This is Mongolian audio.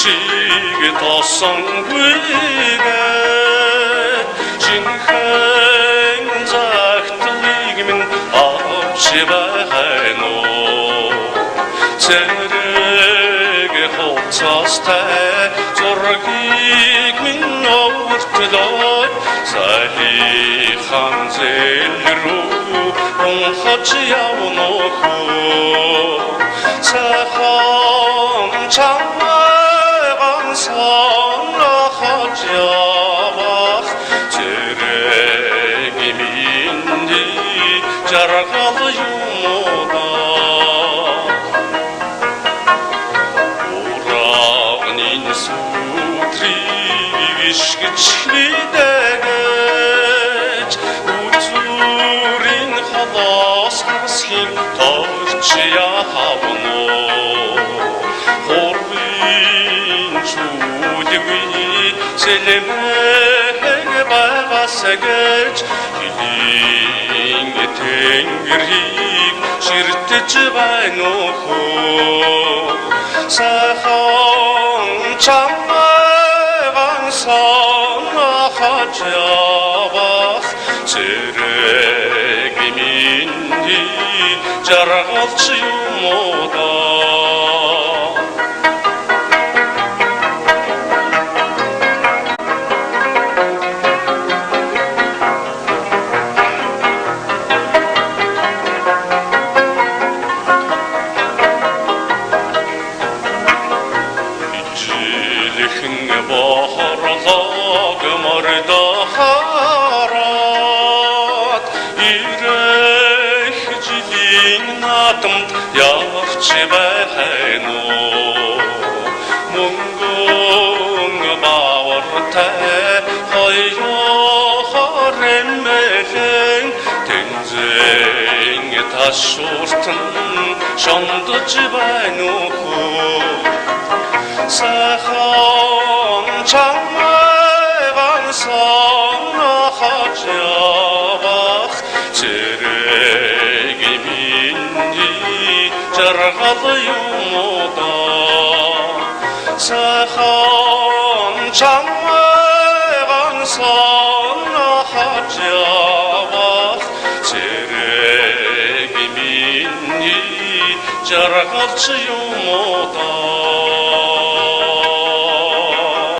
шиг тосонгүй жинхэнэ загтлыг минь авч байна уу? Цэрэг хувцастай зургийг минь өөртлөө саяхан зээл рүү унхаж явна уу? Сайхан чамайг санахаж явах цэрэг миний жаргал юм уу да? Урагны сүтрийг ишгэж мэдэгэж үзүүрийн холоос хасхийн торч явна уу? Хурвын чүлгүй сэлмэг байгаас гэж хилийн тэнгэрийг ширтэж байна уу? Сайхан чамайг санахаж явах цэрэг миний жаргалч юм уу да? Ижилхэн бохорлог мордо хараад ирэх жилийн наадамд явч байна уу? Мөнгөн бавартай хоёроор эмэлэн тэнзэн ташууртан шондож байна уу? Сайхан чамайг санахаж явах цэрэг миний жаргал юм уу да? Сайхан чамайг санахаж явах цэрэг миний жаргалч юм уу да?